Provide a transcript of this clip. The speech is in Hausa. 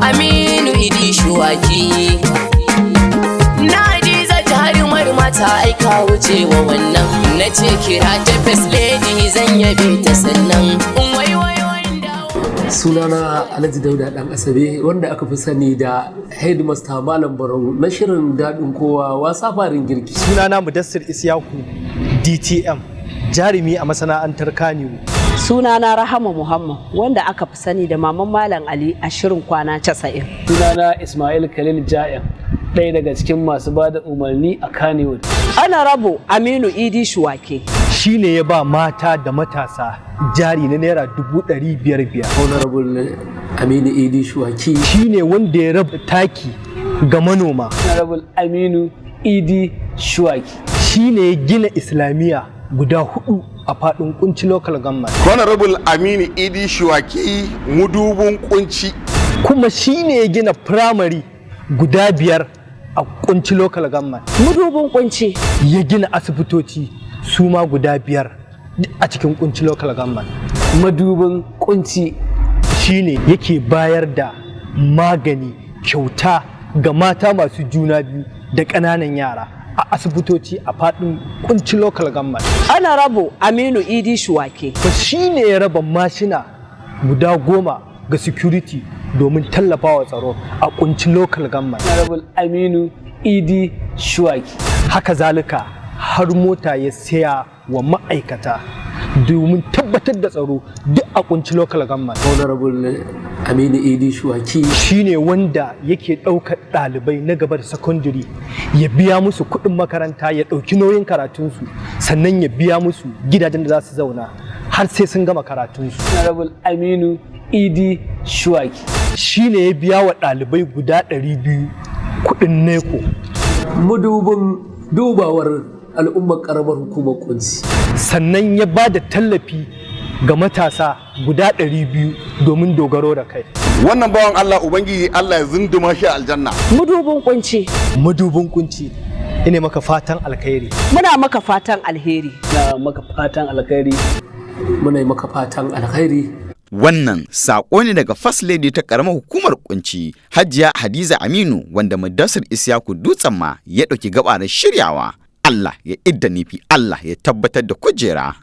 Aminu Idi Shuwaki. Na Hadiza jarumar mata, aika wucewa wannan. Na ce kira ta First Lady, zan yabe ta sannan. Waiwayo dawo. Sunana Alhaji Dauda Dan Asabe, wanda aka fi sani da Headmaster Malam Barau na shirin Daɗin Kowa Wasa Farin Girki. Sunana Mudassir Isyaku DTM, jarumi a masana'antar Kannywood. Sunana Rahama Muhammad, wanda aka fi sani da Maman Malam Ali a shirin Kwana 90. Sunana Ismail Khalil Ja'in, ɗaya daga cikin masu ba da umarni a Kannywood. Honorable Aminu Idi Shuwake. Shine ya ba mata da matasa jari na ₦500,000 biyar. Honorable Aminu Idi Shuwaki. Shine wanda ya raba taki ga manoma. Honorable Aminu Idi Shuwaki. Shine ya gina islamiyya guda hudu a faɗin Kunci Local Government. Honorable Aminu Idi Shuwaki, mudubin Kunci. Kuma shine ya gina firamare guda biyar a Kunci Local Government. Mudubin Kunci. Ya gina asibitoci su ma guda biyar a cikin Kunci Local Government. Madubin Kunci. Shine yake bayar da magani kyauta ga mata masu juna biyu da ƙananan yara a asibitoci a faɗin Kunci Local Government. Honorable Aminu Idi Shuwake. Ba shine ya raba mashina guda 10 ga security domin tallafawa tsaro a Kunci Local Government. Honorable Aminu Idi Shuwaki. Haka zalika har mota ya saya wa ma'aikata domin tabbatar da tsaro duk a Kunci Local Government. Honorable Aminu Idi Shuwaki. Shine wanda yake ɗaukar ɗalibai na gaba da secondary, ya biya musu kuɗin makaranta, ya ɗauki nauyin karatunsu, sannan ya biya musu gidajen da za su zauna har sai sun gama karatunsu. Honorable Aminu Idi Shuwaki. Shine ya biya wa ɗalibai guda 200 kuɗin NECO. Mudubin dubawar al'ummar karamar hukumar Kunci. Sannan ya ba da tallafi ga matasa guda 200 domin dogaro da kai. Wannan bawan Allah, Ubangiji Allah ya zunduma shi a aljanna. Mudubin Kunci. Mudubin Kunci, ina maka fatan alkhairi. Muna maka fatan alheri. Na maka fatan alkhairi. Muna yi maka fatan alkhairi. Wannan saƙo ne daga First Lady ta ƙaramar hukumar Kunci, Hajiya Hadiza Aminu, wanda Mudassir Isyaku Dutsen ma ya ɗauki gabarar shiryawa. Allah ya idda nufi, Allah ya tabbatar da kujera.